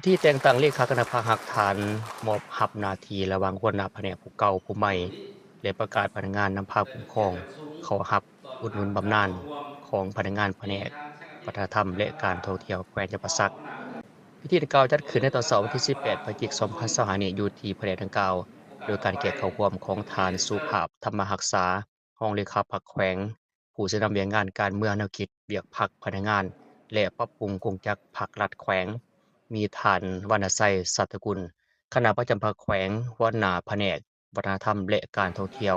ພິທີແຕ່ງຕັ້ງເລຂາຄະນະພາກຮາກຖານ ມອບຮັບໜ້າທີ່ລະຫວ່າງຫົວໜ້າພະແນກຜູ້ເກົ່າຜູ້ໃໝ່ ແລະ ປະກາດພະນັກງານນຳພາຄຸ້ມຄອງເຂົ້າຮັບອຸດໜູນບຳນານຂອງພະນັກງານພະແນກວັດທະນະທຳ ແລະ ການທ່ອງທ່ຽວແຂວງຈຳປາສັກ. ພິທີດັ່ງກ່າວຈັດຂຶ້ນໃນຕອນເຊົ້າວັນທີສິບແປດ ພະຈິກ ສອງພັນຊາວຫ້ານີ້ ຢູ່ທີ່ພະແນກດັ່ງກ່າວ ໂດຍການກຽດເຂົ້າຮ່ວມຂອງທ່ານ ສຸພາບ ທຳມະຮັກສາ ຮອງເລຂາພັກແຂວງ, ຜູ້ຊີ້ນຳວຽກງານການເມືອງແນວຄິດວຽກພັກພະນັກງານ ແລະ ປັບປຸງກົງຈັກພັກລັດແຂວງ, ມີທ່ານ ວັນນະໄຊ ສັດຕະກຸນ ຄະນະປະຈຳພັກແຂວງ, ຫົວໜ້າພະແນກວັດທະນະທຳ ແລະ ການທ່ອງທ່ຽວ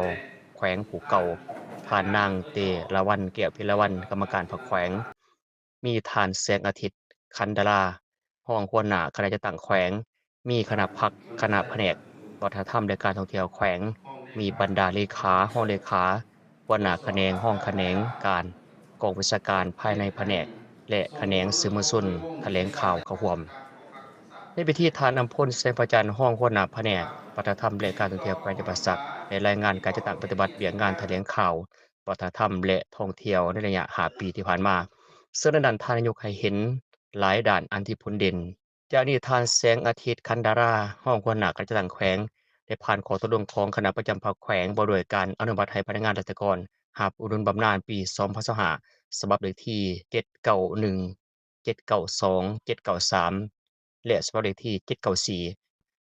ແຂວງຜູ້ເກົ່າ, ທ່ານນາງ ເຕລະວັນ ແກ້ວພິລະວັນ ກຳມະການພັກແຂວງ, ມີທ່ານ ແສງອາທິດ ຄັນດາລາ ຮອງຫົວໜ້າຄະນະຈັດຕັ້ງແຂວງ, ມີຄະນະພັກ, ຄະນະພະແນກວັດທະນະທຳ ແລະ ການທ່ອງທ່ຽວແຂວງ, ມີບັນດາເລຂາ, ຮອງເລຂາ, ຫົວໜ້າຂະແໜງ, ຮອງຂະແໜງການ, ກອງວິຊາການພາຍໃນພະແນກ ແລະ ຂະແໜງສື່ມວນຊົນຖະແຫຼງຂ່າວເຂົ້າຮ່ວມ. ໃນພິທີ ທ່ານ ອຳພົນ ແສງພະຈັນ ຮອງຫົວໜ້າພະແນກວັດທະນະທຳ ແລະ ການທ່ອງທ່ຽວແຂວງຈຳປາສັກ ໄດ້ລາຍງານການຈັດຕັ້ງປະຕິບັດວຽກງານຖະແຫຼງຂ່າວ ວັດທະນະທຳ ແລະ ທ່ອງທ່ຽວໃນໄລຍະຫ້າປີທີ່ຜ່ານມາ, ເຊິ່ງໃນນັ້ນທ່ານໄດ້ຍົກໃຫ້ເຫັນຫຼາຍດ້ານອັນທີ່ຜົນເດັ່ນ. ຈາກນີ້ ທ່ານ ແສງອາທິດ ຄັນດາລາ ຮອງຫົວໜ້າການຈັດຕັ້ງແຂວງ ໄດ້ຜ່ານຂໍ້ຕົກລົງຂອງຄະນະປະຈຳພັກແຂວງ ວ່າດ້ວຍການອະນຸມັດໃຫ້ພະນັກງານລັດຖະກອນຮັບອຸດໜູນບຳນານປີສອງພັນຊາວຫ້າ ສະບັບເລກທີເຈັດເກົ້າໜຶ່ງ, ເຈັດເກົ້າສອງ, ເຈັດເກົ້າສາມ ແລະ ສະບັບເລກທີເຈັດເກົ້າສີ່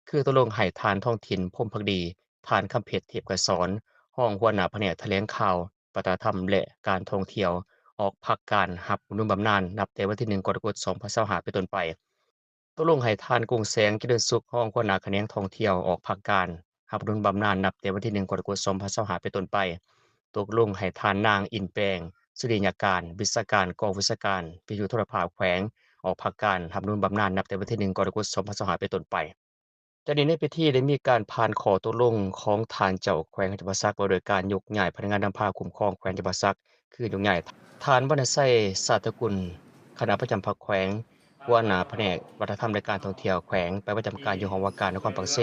ຄືຕົກລົງໃຫ້ທ່ານ ທອງຖິ່ນ ພົມພັກດີ, ທ່ານ ຄຳເພັດ ເທບກະສອນ ຮອງຫົວໜ້າພະແນກຖະແຫຼງຂ່າວ ວັດທະນະທຳ ແລະ ການທ່ອງທ່ຽວ ອອກພັກການຮັບອຸດໜູນບຳນານ ນັບແຕ່ວັນທີໜຶ່ງ ກໍລະກົດ ສອງພັນຊາວຫ້າ ເປັນຕົ້ນໄປ. ຕົກລົງໃຫ້ທ່ານ ກຸງແສງ ຈະເລີນສຸກ ຮອງຫົວໜ້າຂະແໜງທ່ອງທ່ຽວ ອອກພັກການຮັບອຸດໜູນບຳນານ ນັບແຕ່ວັນທີໜຶ່ງ ກໍລະກົດ ສອງພັນຊາວຫ້າ ເປັນຕົ້ນໄປ. ຕົກລົງໃຫ້ທ່ານນາງ ອິນແປງ ສຸລິຍາການ ວິຊາການກອງວິຊາການວິທະຍຸໂທລະພາບແຂວງ ອອກພັກການຮັບໜູນບຳນານ ນັບແຕ່ວັນທີໜຶ່ງ ກໍລະກົດ ສອງພັນຊາວຫ້າ ເປັນຕົ້ນໄປ. ຈາກນີ້ໃນພິທີໄດ້ມີການຜ່ານຂໍ້ຕົກລົງຂອງທ່ານເຈົ້າແຂວງຈຳປາສັກ ວ່າດ້ວຍການຍົກຍ້າຍພະນັກງານນຳພາຄຸ້ມຄອງແຂວງຈຳປາສັກ ຄືຍົກຍ້າຍທ່ານ ວັນນະໄຊ ສາດຕະກຸນ ຄະນະປະຈຳພັກແຂວງ, ຫົວໜ້າພະແນກວັດທະນະທຳ ແລະ ການທ່ອງທ່ຽວແຂວງ ໄປປະຈຳການຢູ່ຫ້ອງວ່າການນະຄອນປາກເຊ.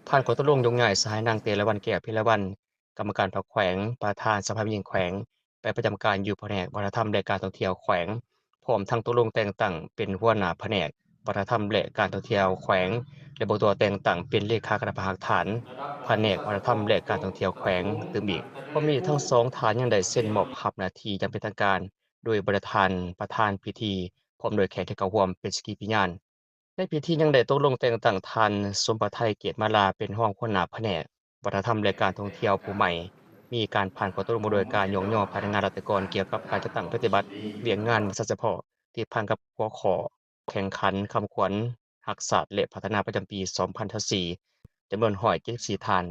ຜ່ານຂໍ້ຕົກລົງຍົກຍ້າຍສະຫາຍນາງ ເຕລະວັນ ແກ້ວພິລະວັນ ກຳມະການພັກແຂວງ, ປະທານສະພາແມ່ຍິງແຂວງ ໄປປະຈຳການຢູ່ພະແນກວັດທະນະທຳ ແລະ ການທ່ອງທ່ຽວແຂວງ, ພ້ອມທັງຕົກລົງແຕ່ງຕັ້ງເປັນຫົວໜ້າພະແນກວັດທະນະທຳ ແລະ ການທ່ອງທ່ຽວແຂວງ ແລະ ບໍ່ຕົວະແຕ່ງຕັ້ງເປັນເລຂາຄະນະພາກຮາກຖານພະແນກວັດທະນະທຳ ແລະ ການທ່ອງທ່ຽວແຂວງຕື່ມອີກ. ພ້ອມນີ້ທັງສອງທ່ານຍັງໄດ້ເຊັນມອບຮັບໜ້າທີ່ຢ່າງເປັນທາງການ ໂດຍບັນດາທ່ານປະທານພິທີ ພ້ອມດ້ວຍແຂກທີ່ເຂົ້າຮ່ວມເປັນສັກຂີພະຍານ. ໃນພິທີຍັງໄດ້ຕົກລົງແຕ່ງຕັ້ງທ່ານ ສົມປະໄທ ເກດມາລາ ເປັນຮອງຫົວໜ້າພະແນກວັດທະນະທຳ ແລະ ການທ່ອງທ່ຽວຜູ້ໃໝ່, ມີການຜ່ານຂໍ້ຕົກລົງວ່າດ້ວຍການຍ້ອງຍໍພະນັກງານລັດຖະກອນກ່ຽວກັບການຈັດຕັ້ງປະຕິບັດວຽກງານວັດທະນະສັດສະເພາະ ທີ່ຜ່ານກັບຫົວຂໍ້ແຂ່ງຂັນຄຳຂວັນຮັກຊາດ ແລະ ພັດທະນາປະຈຳປີສອງພັນຊາວສີ່ ຈຳນວນຮ້ອຍເຈັດສິບສີ່ທ່ານ.